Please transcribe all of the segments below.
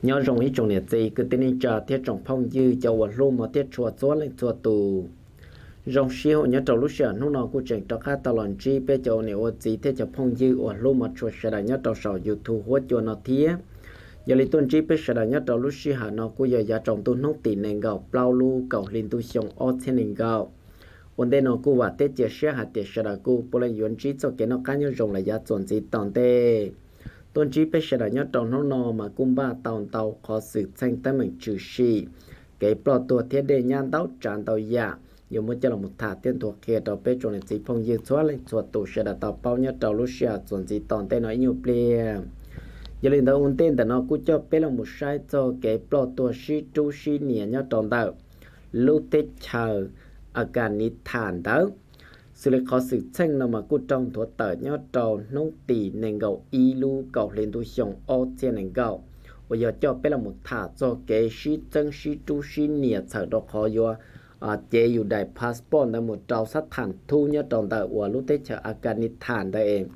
Nyob zoo ib tsoom niam txiv kwv tij neej tsa thiab tsoom phooj ywg cov uas hlub mos thiab tshua txhua leej txhua tus. Zoo sib haum nyob rau lub sij hawm hnub no kuj tseem rov qab tau los ntsib peb cov ua niam ua txiv thiab cov phooj ywg uas hlub mos tshua sawv daws nyob rau saum YouTube huab cua no thiab. Yog li tuaj ntsib peb sawv daws nyob rau lub sij hawm no kuj yog yav tsaus ntuj hnub tim nees nkaum plaub lub kaum hli ntuj xyoo ob txhiab nees nkaum. Ua ntej no kuj vam thiab cia siab hais tias sawv daws kuj puav leej yuav ntsib txoj kev noj qab nyob zoo lawm yav txuas ntxiv tom ntej. Tuaj ntsib peb sawv daws nyob rau hnub no mas kuj npaj tau ntau qhov xwm txheej teeb meem tshwm sim, kev ploj tuag thiab dej nyab ntau tsav ntau yam yuav muab coj los tham thiab nthuav qhia rau peb tsoom niam txiv phooj ywg txhua leej txhua tus sawv daws tau paub nyob rau lub sij hawm txuas ntxiv tom ntej no ib nyuag pliag. Yog li ntawd ua ntej ntawm no kuj coj peb los mus saib txog kev ploj tuag sib rub sib nias nyob rau ntawm lub teb chaws Afghanistan ntawd. Xws li qhov xwm txheej no mas kuj raug nthuav tawm nyob rau hnub tim nees nkaum ib lub kaum hli ntuj xyoo ob txhiab nees nkaum, uas yog coj peb los mus tham txog kev sib txeeb sib rub sib nias txhawm rau qhov yuav cev yus daim passport ntawd mus rau xab tham thub nyob rau ntawm uas lub teb chaws Afghanistan ntawd es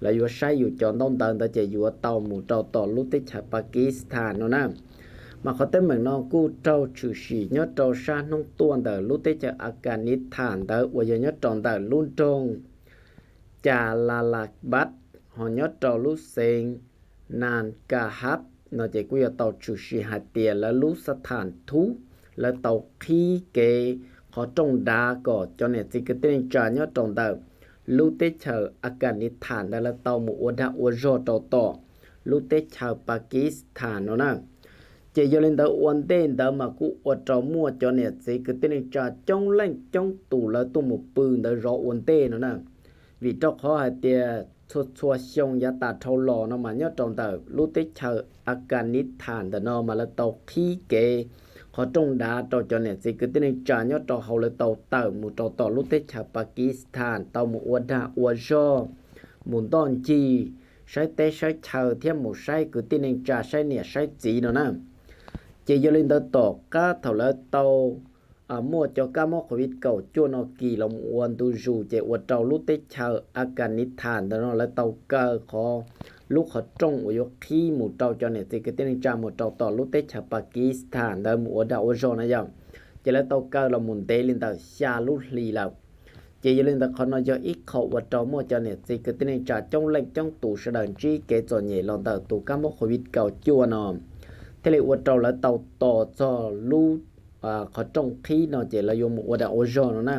lawv yuav saib yus cov ntaub ntawv ntawd ces yuav tau mus rau tom lub teb chaws Pakistan no na. Mas qhov teeb meem no kuj raug tshwm sim nyob rau sab hnub tuaj ntawm lub teb chaws Afghanistan ntawd uas yog nyob rau ntawm lub nroog Jalalabad, ho nyob rau lub xeev Nangarhar no ces kuj yuav tau tshwm sim hais tias lawv lub xab tham thub lawv tau qhib kev qhov rooj dav kom cov niam txiv kwv tij neej tsa nyob rau ntawm lub teb chaws Afghanistan ntawd lawv tau mus ua dag ua zog rau tom lub teb chaws Pakistan no na. Ces yog li ntawd ua ntej ntawd mas kuj ua rau muaj cov niam txiv kwv tij neej tsa coob leej coob tus lawv tuaj mus pw ntawd zov ua ntej no na. Vim rau qhov hais tias txhua txhua xyoo yav tas dhau los no mas nyob rau ntawm lub teb chaws Afghanistan ntawm no mas lawv tau qhib kev qhov rooj dav rau cov niam txiv kwv tij neej tsa nyob rau hauv lawv tau tawm mus rau tom lub teb chaws Pakistan tau mus ua dag ua zog, mus ntoj ncig, saib teb saib chaw thiab mus saib kwv tij neej tsa saib niam saib txiv no na. Ces yog li ntawd tom qab thaum lawv tau muaj cov kab mob covid kaum cuaj no kis los mus ua ntu zus ces ua rau lub teb chaws Afghanistan ntawm no lawv tau kaw qhov lub qhov rooj uas yuav qhib mus rau cov niam txiv kwv tij neej tsa mus rau tom lub teb chaws Pakistan ntawd mus ua dag ua zog na yog, ces lawv tau kaw los mus ntev li ntawm xya lub hlis lawm. Ces yog li ntawd qhov no yog ib qho ua rau muaj cov niam txiv kwv tij neej tsa coob leej coob tus sawv daws ntsib kev txom nyem los ntawm tus kab mob covid kaum cuaj no, thiaj li ua rau lawv tau tos txog lub qhov rooj qhib no ces lawv yuav mus ua dag ua zog no na.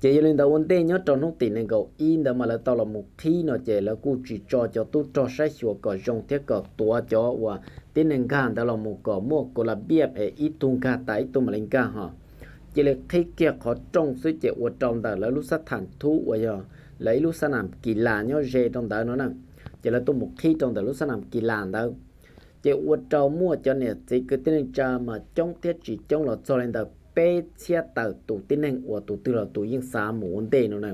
Ces yog li ntawd ua ntej nyob rau hnub tim nees nkaum ib ntawd mas lawv tau los mus qhib no ces lawv kuj tsis tso cov tub rog saib xyuas kom zoo thiab kom tuav cov uas tib neeg nkag ntawd los mus kom muaj kos las npiaj es ib tug nkag tas ib tug mam li nkag ho. Cia li qhib kiag qhov rooj xwb ces ua rau ntawm lawv lub xab tham thub uas yog lawv ib lub xab nam kis las nyob ze rau ntawd no na. Ces lawv tuaj mus qhib rau ntawm lub xab nam kis las ntawd, ces ua rau muaj cov niam txiv kwv tij neej tsa mas coob thiab tsis coob los txog li ntawm peb txhiab tawm tus tib neeg uas tus twg los tus yeej xav mus ua ntej no na.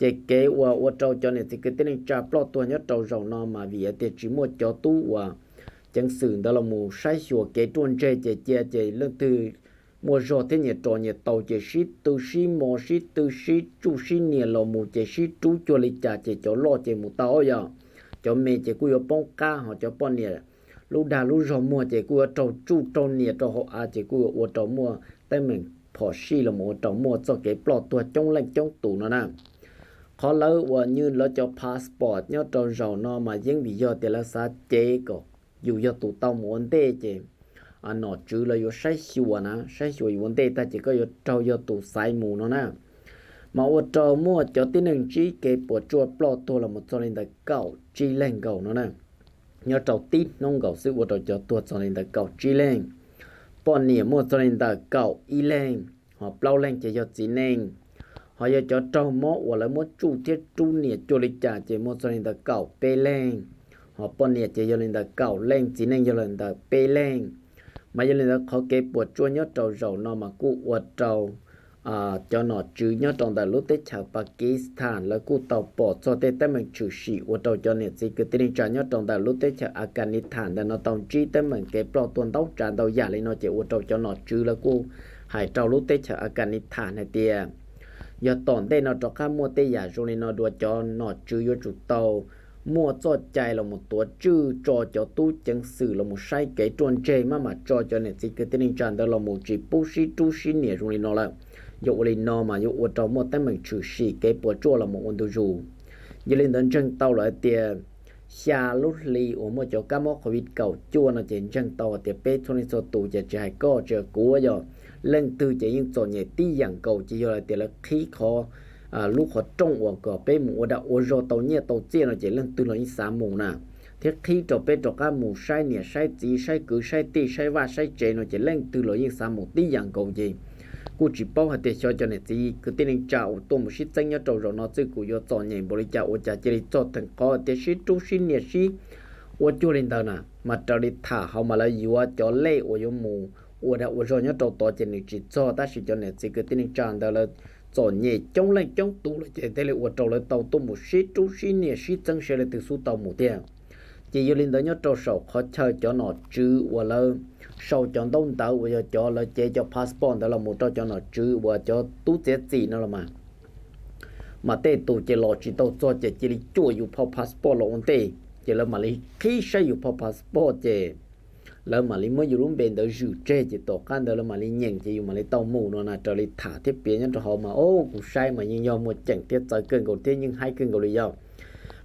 Ces kev uas ua rau cov niam txiv kwv tij neej tsa ploj tuag nyob rau zaum no mas vim hais tias tsis muaj cov tub uas ceev xwm ntawd los mus saib xyuas kev ruaj ntseg ces cia ces leej twg muaj zog thiab nyias ros nyias taus ces sib tw sib mos sib tw sib tsuj sib nias los mus ces sib rub cuag li cas ces cov loj ces mus tau yog, cov me ces kuj yuav poob qab ho cov poj niam lub dag lub zog muag ces kuj yuav raug tsuj raug nias rau hauv av ces kuj yuav ua rau muaj teeb meem phom sij los mus ua rau muaj txoj kev ploj tuag coob leej coob tus no na. Qhov lawv uas nyw lawv cov passport nyob rau zaum no mas yeej vim yog tias lawv xav cev kom yus yog tus tau mus ua ntej ces nom tswv lawv yuav saib xyuas na, saib xyuas yus ua ntej tag ces koj yuav raug yog tus xaiv mus no na. Mas ua rau muaj cov tib neeg ntsib kev puas tsuaj ploj tuag los mus txog li ntawm kaum tsib leeg nkaus no na. Nyob rau tib hnub nkaus xwb ua rau cov tuag txog li ntawm kaum tsib leeg. Poj niam muaj txog li ntawm kaum ib leeg, ho plaub leeg ces yog txiv neej. Ho yog cov raug mob uas lawv muab tsuj thiab rub nias cuag li cas ces muaj txog li ntawm kaum peb leeg, ho poj niam ces yog li ntawm kaum leej, txiv neej yog li ntawm peb leeg. Mas yog li ntawd qhov kev puas tsuaj nyob rau zaum no mas kuj ua rau cov nom tswv nyob rau ntawm lub teb chaws Pakistan lawv kuj tau pom txog tej teeb meem tshwm sim ua rau cov niam txiv kwv tij neej tsa nyob rau ntawm lub teb chaws Afghanistan ntawm no tau ntsib teeb meem kev ploj tuag ntau tsav ntau yam li no ces ua rau cov nom tswv lawv kuj hais rau lub teb chaws Afghanistan hais tias yog tom ntej no rov qab muaj tej yam zoo li no dua cov nom tswv yuav tsum tau muaj txoj cai los mus tuav tswj tso cov tub ceev xwm los mus saib kev ruaj ntseg, maj mam tso cov niam txiv kwv tij neej tsa ntawd los mus tsis pub sib rub sib nias zoo li no lawm. Yog ua li no mas yuav ua rau muaj teeb meem tshwm sim kev puas tsuaj los mus ua ntu zus. Yog li ntawd ntseeg tau lawm hais tias xya lub hli uas muaj cov kab mob covid kaum cuaj no ces ntseeg tau hais tias peb txhua leej txhua tus ces tsis hais koj tsis hais kuv, yog leej twg ces yeej txom nyem tib yam nkaus, ces yog hais tias lawv qhib qhov lub qhov rooj uas kom peb mus ua dag ua zog tau nyiaj tau txiaj no ces leej twg los yeej xav mus na, thiab qhib rau peb rov qab mus saib niam saib txiv saib kwv saib tij saib vaj saib tsev no ces leej twg los yeej xav mus tib yam nkaus ces kuj tsis paub hais tias xyov cov niam txiv kwv tij neej tsa uas tuaj mus sib txeeb nyob rau zaum no txwj kum yuav txom nyem npaum li cas ua cas cia li txog theem qhov tias sib rub sib nias sib ua cuag li ntawd na, mas raws li tham hauv mas lawv yuav cov lej uas yuav mus ua dag ua zog nyob rau tod ces nws tsis txog, tab sis cov niam txiv kwv tij neej tsa ntawd lawv txom nyem coob leej coob tus lawm ces thiaj li ua rau lawv tau tuaj mus sib rub sib nias sib txeeb seb leej twg xub tau mus tiag. Ces yog li ntawd nyob rau saum qhov chaw cov nom tswv uas lawv sau cov ntaub ntawv uas yog cov lawv cev cov passport ntawd los mus rau cov nom tswv uas cov tub txiav txim no los mas, mas tej tus ces los tsis tau txog ces cia li cuam yus phau passport los ua ntej, ces lawv mam li qhib saib yus phau passport ces lawv mam li muab yus lub npe ntawd zwm tseg ces tom qab ntawd lawv mam li nyeem ces yus mam li tau mus no na. Raws li tham thiab piav nyob rau hauv mas o kuv saib mas yeej yog muaj ceem thiab txawv kawg nkaus thiab yeej haib kawg nkaus li yog.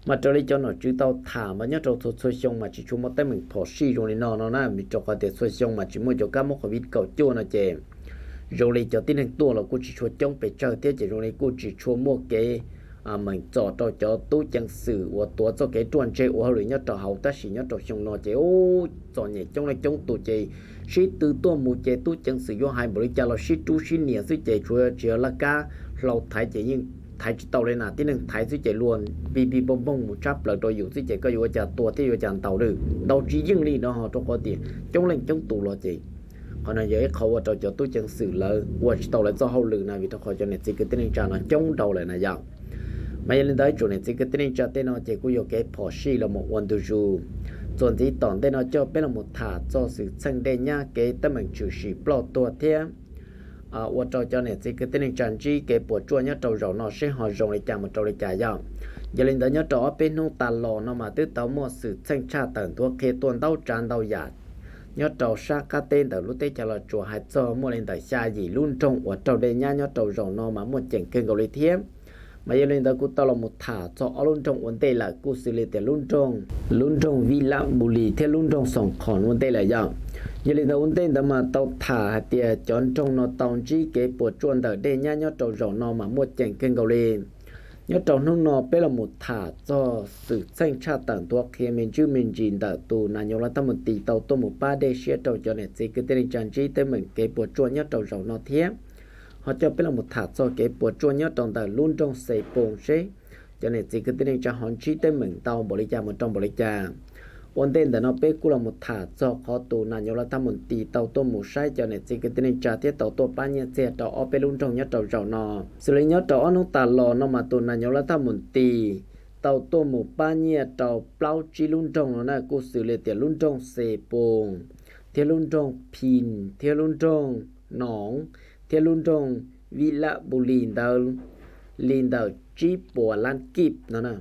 Mas raws li cov nom tswv tau tham mas nyob rau txhua txhua xyoo mas tsis tshua muaj teeb meem phom sij zoo li no no na, vim rau qhov tias txhua xyoo mas tsis muaj cov kab mob covid kaum cuaj no ces zoo li cov tib neeg tuaj los kuj tsis tshua coob pes tsawg thiab ces zoo li kuj tsis tshua muaj kev meem txom rau cov tub ceev xwm uas tuav txoj kev ruaj ntseg ua hauj lwm nyob rau hauv, tab sis nyob rau xyoo no ces u txom nyem coob leej coob tus ces sib tw tuaj mus ces tub ceev xwm yuav hais npaum li cas los sib rub sib nias xwb ces tsuav tsis yog laj kab hlau thaiv ces yeej thaiv tsis tau li na, tib neeg thaiv xwb ces luag npij npij npoog npoog mus tshab plaws rau yus xwb ces koj yuav ua cas tua thiab yuav ua cas ntaus lawm, ntaus tsis yeej li no ho rau qhov tias coob leej coob tus los ces qhov no yog ib qhov ua rau cov tub ceev xwm lawv ua tsis tau lawv txoj hauj lwm na, vim rau qhov cov niam txiv kwv tij neej tsa no coob dhau lawm na yom. Mas yog li ntawd tsoom niam txiv kwv tij neej tsa tej no ces kuj yuav kev phom sij los mus ua ntu zus. Txuas ntxiv tom ntej no coj peb los mus tham txog xwm txheej dej nyab kev teeb meem tshwm sim ploj tuag thiab ua rau cov niam txiv kwv tij neej tsa ntsib kev puas tsuaj nyob rau zaum no seb ho zoo li cas mus rau li cas yom. Yog li ntawd nyob rau ob peb hnub tas los no mas twb tau muaj xwm txheej tshaj tawm nthuav qhia tuaj ntau tsav ntau yam nyob rau sab qab teb ntawm lub teb chaws Los Tsuas hais txog muaj li ntawm xya yim lub nroog uas raug dej nyab nyob rau zaum no mas muaj ceem kawg nkaus li thiab. Mas yog li ntawd kuv tau los mus tham txog ob lub nroog ua ntej lawm kuj xws li tias lub nroog, lub nroog Vij Laj Npus Lis thiab lub nroog Xoom Khoom ua ntej lawm yom. Yog li ntawd ua ntej ntawd mas tau tham hais tias cov nroog no tau ntsib kev puas tsuaj ntawm dej nyab nyob rau zaum no mas muaj ceem kawg nkaus li. Nyob rau hnub no peb los mus tham txog xwm txheej tshaj tawm nthuav qhia me ntsis me ntsis ntawm tus nas nyos lav thaj mus tis tau tuaj mus pab dej siab rau cov niam txiv kwv tij neej tsa ntsib teeb meem kev puas tsuaj nyob rau zaum no thiab. Ho coj peb los mus tham txog kev puas tsuaj nyob rau ntawm lub nroog Xes Poos seb cov niam txiv kwv tij neej tsa ho ntsib teeb meem ntau npaum li cas mus rau npaum li cas. Ua ntej ntawm no peb kuj los mus tham txog qhov tus nas nyos lav thaj mus tis tau tuaj mus saib cov niam txiv kwv tij neej tsa thiab tau tuaj pab nyiaj txiag rau ob peb lub nroog nyob rau zaum no. Xws li nyob rau ob hnub tas los no mas tus nas nyos lav thaj mus tis tau tuaj mus pab nyiaj rau plaub tsib lub nroog no na, kuj xws li tias lub nroog Xes Poos thiab lub nroog Phis thiab lub nroog Noov thiab lub nroog Vij Laj Npus Lis ntawd li ntawm tsib puas lab kib no na.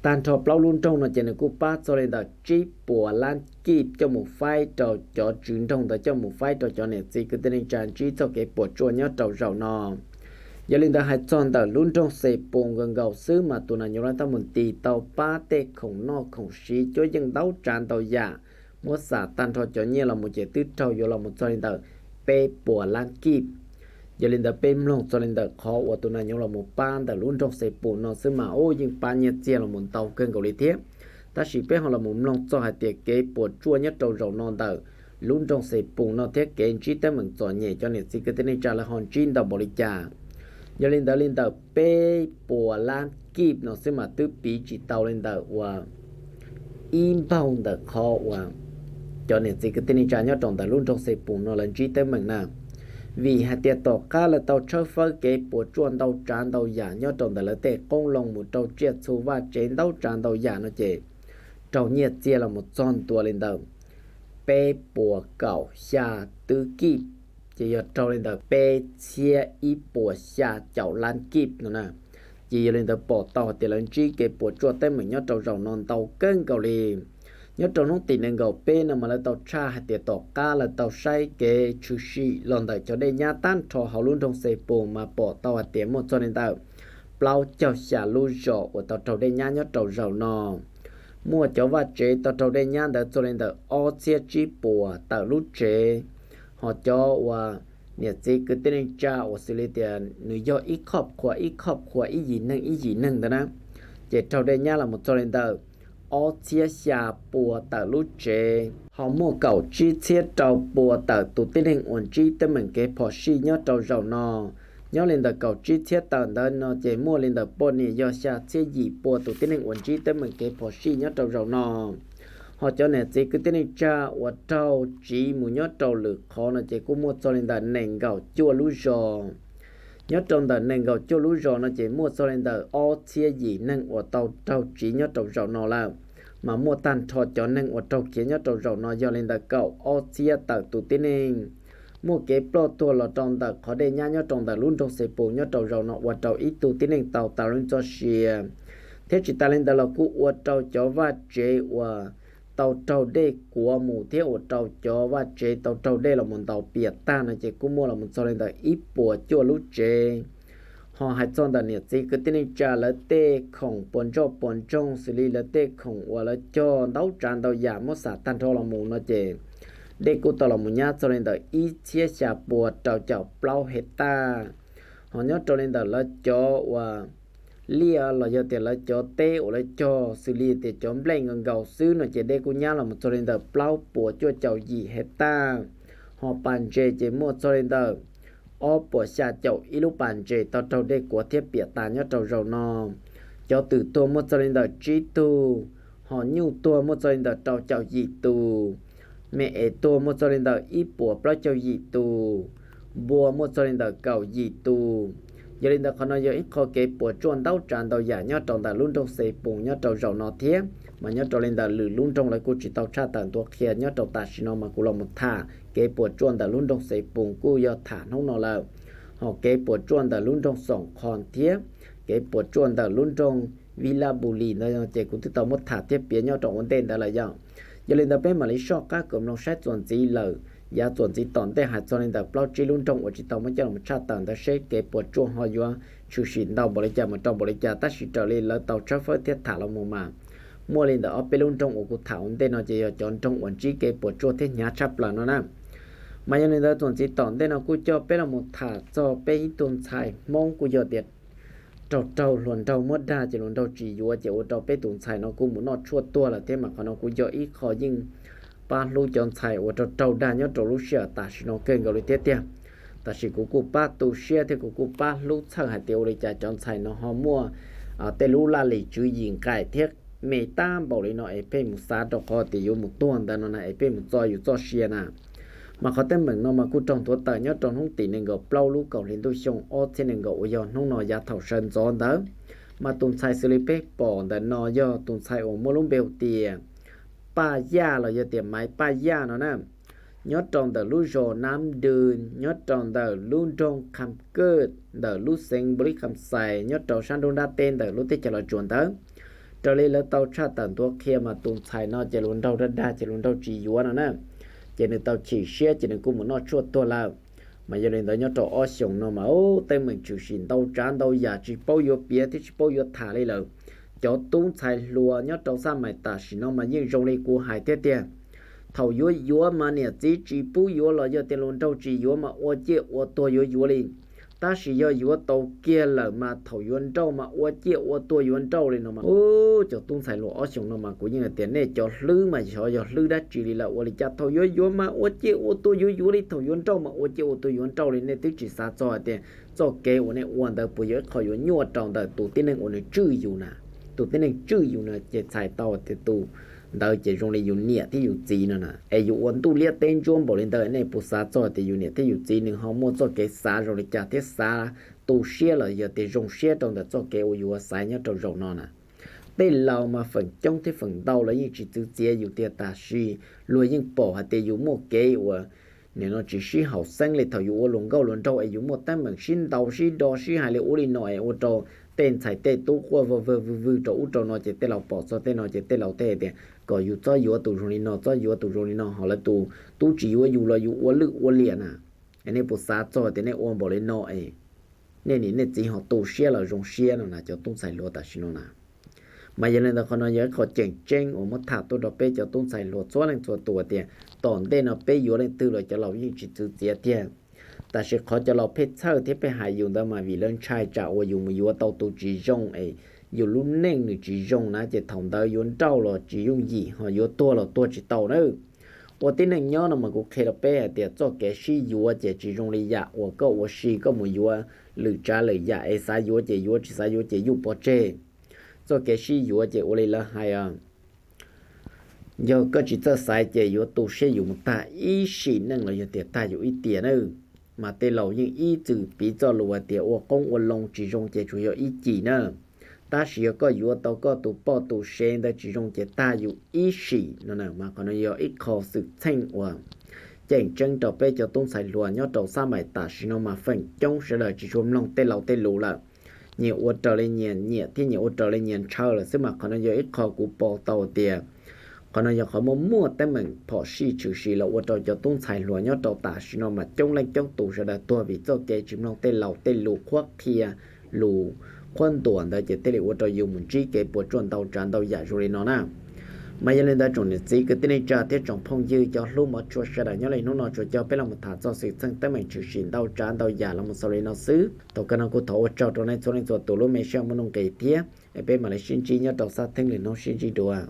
Tag nrho plaub lub nroog no ces nws kuj pab txog li ntawm tsib puas lab kib coj mus faib rau cov tswv nroog ntawd coj mus faib rau cov niam txiv kwv tij neej tsa ntsib txoj kev puas tsuaj nyob rau zaum no. Yog li ntawd hais txog ntawm lub nroog Xes Poos nkaus nkaus xwb mas tus nas nyos lav thaj mus tis tau pab tej khoom noj khoom siv cuab yeej ntau tsav ntau yam, muab xam tag nrho cov nyiaj los mus ces twb raug yuav los mus txog li ntawm peb puas lab kib. Yog li ntawd peb mloog txog li ntawm qhov uas tus nas nyos los mus pab ntawm lub nroog Xes Poos no xwb mas u yeej pab nyiaj txiag los mus ntau kawg nkaus li thiab. Tab sis peb ho los mus mloog txog hais tias kev puas tsuaj nyob rau zaum no ntawm lub nroog Xes Poos no thiab kev ntsib teeb meem txom nyem cov niam txiv kwv tij neej tsa lawv ho ntsib ntau npaum li cas. Yog li ntawd li ntawm peb puas lab kib no xwb mas twb piv tsis tau li ntawm uas ib npaug ntawm qhov uas cov niam txiv kwv tij neej tsa nyob rau ntawm lub nroog Xes Poos no lawv ntsib teeb meem na. Vim hais tias tom qab lawv tau tshawb fawb kev puas tsuaj ntau tsav ntau yam nyob rau ntawm lawv tej qoob loo mus rau tsiaj txhu vaj tsev ntau tsav ntau yam no ces raug nyiaj txiag los mus txog ntua li ntawm peb puas kaum xya twb kib, ces yog raug li ntawm peb txhiab ib puas xya caum lab kib no na. Ces yog li ntawd pom tau hais tias lawv ntsib kev puas tsuaj teeb meem nyob rau zaum no ntau kawg nkaus li. Nyob rau hnub tim nees nkaum peb no mas lawv tau tshaj hais tias tom qab lawv tau saib kev tshwm sim los ntawm cov dej nyab tag nrho hauv lub nroog Xes Poos mas pom tau hais tias muaj txog li ntawm plaub caug xya lub zos uas tau raug dej nyab nyob rau zaum no. Muaj cov vaj tsev tau raug dej nyab ntawd txog li ntawm ob txhiab tsib puas tawm lub tsev, ho cov uas niam txiv kwv tij neej tsa uas xws li tias nws yog ib khob qhua ib khob qhua ib yim neeg ib yim neeg ntawd na, ces raug dej nyab los mus txog li ntawm ob txhiab xya pua tawm lub tsev, ho muaj kaum tsib txhiab rau pua tawm tus tib neeg uas ntsib teeb meem kev phom sij nyob rau zaum no. Nyob li ntawm kaum tsib txhiab tawm ntawd no ces muaj li ntawm poj niam yog xya txhiab yim pua tus tib neeg uas ntsib teeb meem kev phom sij nyob rau zaum no. Ho cov niam txiv kwv tij neej tsa uas raug tsiv mus nyob rau lwm qhov no ces kuj muaj txog li ntawm nees nkaum cuaj lub zos. Nyob rau ntawm nees nkaum cuaj lub zos no ces muaj txog li ntawm ob txhiab yim neeg uas tau raug tsiv nyob rau zaum no lawm, mas muaj tag nrho cov neeg uas raug khiav nyob rau zaum no yog li ntawm kaum ob txhiab tawm tus tib neeg. Muaj kev ploj tuag los rau ntawm qhov dej nyab nyob rau ntawm lub nroog Xes Poos nyob rau zaum no ua rau ib tug tib neeg tau tas lub neej txoj sia, thiab tsis tas li ntawd los kuj ua rau cov vaj tsev uas tau raug dej kuav mus thiab ua rau cov vaj tsev tau raug dej los mus ntaus piam tag no ces kuj muaj los mus txog li ntawm ib puas cuaj lub tsev. Ho hais txog ntawm niam txiv kwv tij neej tsa lawv tej khoom puas ntsoj puas ntsoog xws li lawv tej khoom uas lawv cog ntau tsav ntau yam muab xam tag nrho los mus no ces dej kuj tau los mus nyab txog li ntawm ib txhiab xya pua rau caum plaub hej taj. Ho nyob rau li ntawm lawv cov uas liaj los yog tias lawv cov teb uas lawv cog xws li tias cov nplej nkaus nkaus xwb no ces dej kuj nyab los mus txog li ntawm plaub puas cuaj caum yim hej taj. Ho pas ntses ces muaj txog li ntawm ob puas xya caum ib lub pas ntses tau raug dej kuav thiab piam tas nyob rau zaum no. Cov twm tuag muaj txog li ntawm tsib tug, ho nyuj tuag muaj txog li ntawm rau caum yim tus, me es tuag muaj txog li ntawm ib puas plaub caug yim tus, npua muaj txog li ntawm kaum yim tus. Yog li ntawd qhov no yog ib qho kev puas tsuaj ntau tsav ntau yam nyob rau ntawm lub nroog Xes Poos nyob rau zaum no thiab, mas nyob rau li ntawm lwm lub nroog lawv kuj tsis tau tshaj tawm ntuav qhia, nyob rau tam sim no mas kuv los mus tham kev puas tsuaj ntawm lub nroog Xes Poos kuj yog tham hnub no lawm. Ho kev puas tsuaj ntawm lub nroog Xoom Qhos thiab kev puas tsuaj ntawm lub nroog Vij Laj Npus Lis ntawd ces kuv twb tau muab tham thiab piav nyob rau ua ntej ntawd lawm yog. Yog li ntawd peb mam li soj qab kom mloog saib txuas ntxiv lawm, yav txuas ntxiv tom ntej hais txog li ntawm plaub tsib lub nroog uas tsis tau muab coj los tshaj tawm ntawd seb kev puas tsuaj ho yuav tshwm sim ntau npaum li cas mus rau npaum li cas, tab sis raws li lawv tau tshawb fawb thiab tham los mus mas muaj li ntawm ob peb lub nroog uas kuv tham ua ntej no ces yog cov nroog uas ntsib kev puas tsuaj thiab hnyav tshaj plaws no na. Mas yog li ntawd txuas ntxiv tom ntej no kuj coj peb los mus tham txog peb ib tug ntxhais Hmoob kuj yog tias raug raug hluas nraug muab dag ces hluas nraug tsis yuav ces ua rau peb tus ntxhais no kuj mus noj tshuaj tuag lawm thiab, mas qhov no kuj yog ib qho yeej pab hlub cov ntxhais uas raug raug dag nyob rau lub sij hawm tam sim no kawg nkaus li thiab tiag. Tab sis kuv kuj pab tu siab thiab kuv kuj pab hlub txhawj hais tias ua li cas cov ntxhais no ho muaj tej lub laj lim tswv yim nqaim thiab me tab npaum li no es pheej mus xav rau qhov tias yuav mus tuag ntawd no na es pheej mus txo yus txoj sia na. Mas qhov teeb meem no mas kuj raug nthuav tawm nyob rau hnub tim nees nkaum plaub lub kaum hli ntuj xyoo ob txhiab nees nkaum uas yog hnub no yav thaum sawv ntxov ntawd. Mas tus ntxhais xws li peb pom ntawm no yog tus ntxhais uas muaj lub npe hu tias Paj Yaj los yog tias Maiv Paj Yaj no na, nyob rau ntawm lub zos Nab Dw, nyob rau ntawm lub nroog Kham Kwj ntawm lub xeev Npus Lis Kham Xais nyob rau sab nruab nrab teb ntawm lub teb chaws Los Tsuas ntawd. Raws li lawv tau tshaj tawm ntuav qhia mas tus ntxhais no ces hluas nraug dag dag ces hluas nraug tsis yuav no na, ces nws tau chim siab ces nws kuj mus noj tshuaj tuag lawm. Mas yog li ntawd nyob rau ob xyoos no mas teeb meem tshwm sim ntau tsav ntau yam tsis paub yuav piav thiab tsis paub yuav tham li lawm. Cov tub ntxhais hluas nyob rau xab mais tam sim no mas yeej zoo li kuv hais thiab tiag. Thaum yuav yuav mas niam txiv tsis pub yuav los yog tias hluas nraug tsis yuav mas ua ciaj ua tuag yuav yuav li. Tab sis yog yuav tau kiag lawm mas thaum yuav nrauj mas ua ciaj ua tuag yuav nrauj li no mas. Cov tub ntxhais hluas ob xyoos no mas kuv yeej hais tias nej cov hlwb mas xyov yog hlwb dab tsi li lawm, ua li cas thaum yuav yuav mas ua ciaj ua tuag yuav yuav li, thaum yuav nrauj mas ua ciaj ua tuag yuav nrauj li. Nej twb tsis xav txog hais tias txoj kev uas nej ua ntawd puas yog ib qho yuav nyuaj rau ntawm tus tib neeg uas nws tswj yus na. Tus tib neeg tswj yus na ces txhais tau tias tus ntawd ces zoo li yus niam thiab yus txiv no na. Es yus ua ntuj liab teb ntsuab npaum li ntawd nej puas xav txog tias yus niam thiab yus txiv nws ho muaj txoj kev xav zoo li cas thiab xav tu siab los yog tias zoo siab rau ntawm txoj kev uas yus ua xaiv nyob rau zaum no na. Tej laus mas feem coob thiab feem ntau lawv yeej tsis txwv txiav yus tiag, tab sis luag yeej pom hais tias yus muaj kev uas nim no tsis sib haum xeeb li thaum yus ua hluas nkauj hluas nraug es yus muaj teeb meem sib ntaus sib do sib hais li ub li no es ua rau tej ntxhais tej tub quaj vag vag vwg vwg rau ub rau no ces tej laus pom txog tej no ces tej laus tej hais tias kom yus txhob yuav tus zoo li no, txhob yuav tus zoo li no, ho lawv tus tub tsis yuav yus los yus ua lwj ua liam na. Nej puas xav txog tias nej ua npaum li no es nej niam nej txiv ho tu siab los zoo siab no na cov tub ntxhais hluas tam sim no na. Mas yog li ntawd qhov no yog ib qho ceem tseeb uas muab tham tuaj rau peb cov tub ntxhais hluas txhua leej txhua tus tias tom ntej no peb yuav leej twg los cov laus yeej tsis txwv txiav tiag. Tab sis qhov cov laus pheej txhawj thiab pheej hais yus ntawd mas vim lawv ntshai tsam uas yus mus yuav tau tus tsis zoo es yus lub neej nws tsis zoo na ces thaum ntawd yuav nrauj los tsis yooj yim ho yuav tuag los tuag tsis tau nawb. Ua tib neeg nyob no mas kuv qhia rau peb hais tias txoj kev sib yuav ces tsis zoo li yam uas koj ua si koj mus yuav lwm tsav lwm yam es xav yuav ces yuav, tsis xav yuav ces yuj pov tseg. Txoj kev sib yuav ces ua li lawv hais os, yog koj tsis txawj xaiv ces yuav tu siab yus mus tag ib sim neej los yog tias tag yus ib tiam nawb. Mas tej laus yeej ib txwm piv txoj lus hais tias ua qoob ua loo tsis zoo ces tsuas yog ib cim na. Tab sis yog koj yuav tau koj tus poj tus sev ntawd tsis zoo ces tag yus ib sim no na. Mas qhov no yog ib qho xwm txheej uas ceem tseeb rau peb cov tub ntxhais hluas nyob rau xab mais tam sim no mas feem coob sawv daws tsis tshua mloog tej laus tej lus lawm. Nyias ua raws li nyias nyiam thiab nyias ua raws li nyias ntshaw lawm xwb mas qhov no yog ib qho kuv pom tau tias qhov no yog qhov muaj muaj teeb meem phom sij tshwm sim los ua rau cov tub ntxhais hluas nyob rau tam sim no mas coob leej coob tus sawv daws tuag vim txoj kev tsis mloog tej laus tej lus qhuab qhia, lus qhuab ntuas ntawd ces thiaj li ua rau yus mus ntsib kev puas tsuaj ntau tsav ntau yam zoo li no na. Mas yog li ntawd tsoom niam txiv kwv tij neej tsa thiab tsoom phooj ywg cov hlub mov tshua sawv daws, nyob li hnub no tsuas coj peb los mus tham txog xwm txheej teeb meem tshwm sim ntau tsav ntau yam los mus xaus li no xwb. Thaum kawg no kuv thov ua tsaug rau nej txhua leej txhua tus lub me siab muaj nuj nqis thiab es peb mam li sib ntsib nyob rau xab theeb lwm hnub sib ntsib dua.